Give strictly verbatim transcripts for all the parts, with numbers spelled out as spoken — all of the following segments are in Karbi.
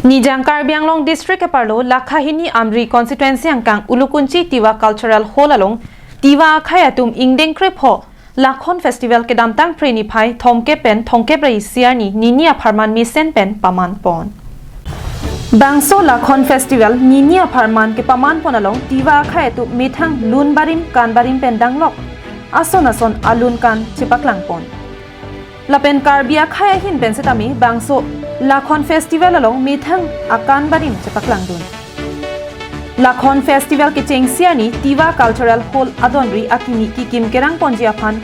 Nijang Karbi Anglong District keparlo Lakha hini Amri Constituency angkang Ulukunchi Tiwa Cultural Hall along Tiwa akhei atum ingdeng krepho Lakhon Festival kedamtang Phre niphai thomkep pen thomkep ra isi arni nini apharman mesen pen paman pon. Bangso Lakhon Festival nini apharman kepaman pon along Tiwa akhei atum methang lun barim kan barim pen danglok ason ason alun kan chepaklang pon. Lapen Karbi akhei ahin pen setame bangso Lakhon Festival along methang akan barim chepaklang dun. Lakhon Festival kechengsi arni Tiwa Cultural Hall adonri akimi kikim kerang ponji aphan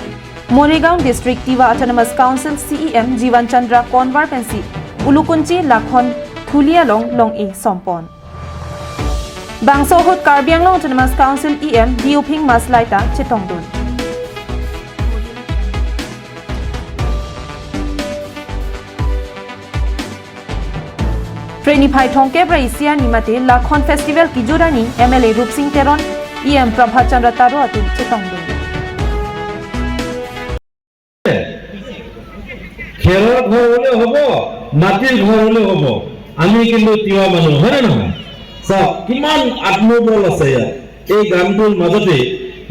Morigaon District Tiwa Autonomous Council C E M Jivan Chandra Konwar pensi Ulukunchi Lakhon thuli along long-e sompon. Bangso ahut Karbi Anglong Autonomous Council E M Diuphing Maslai ta chetongdun. Phre niphai thomkep ra isi arni mate Lakhon Festival kijut arni M L A Rupsing Teron, E M Prabhat Chandra Taro atum chetongdun. খেৰৰ ঘৰ হ'লে হ'ব, মাটিৰ ঘৰ হ'লে হ'ব, আমি কিন্তু তিৱা মানুহ, হয় নে নহয়? চাওক, কিমান আত্মবল আছে ইয়াত। এই গানটোৰ মাজতে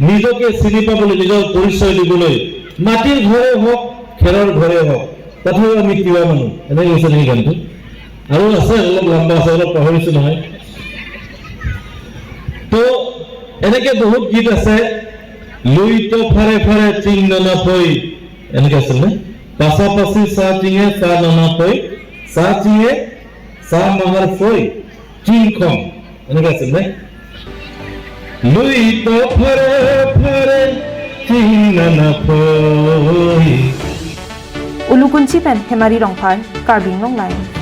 নিজকে চিনি পাবলৈ, নিজৰ পৰিচয় দিবলৈ, মাটিৰ ঘৰে হওক, খেৰৰ ঘৰে হওক, তথাপিও আমি তিৱা মানুহ, এনেকৈ কৈছে নেকি গানটো? আৰু আছে, অলপ লম্বা আছে, অলপ পাহৰিছো নহয়। তো এনেকে বহুত গীত আছে। লুইত ফাৰে ফাৰে চিং নানা পৈ, এনেকে আছিল নে? পাছা পাছি চা চিঙে চা নানা পৈ, চা চিঙে চা মাহাৰ পৈ, চিং খং, এনেকে আছিল নে? লুইত ফাৰে ফাৰে চিং নানা পৈ। Ulukunchi pen Hemari Rongphar, Karbi Anglong Live.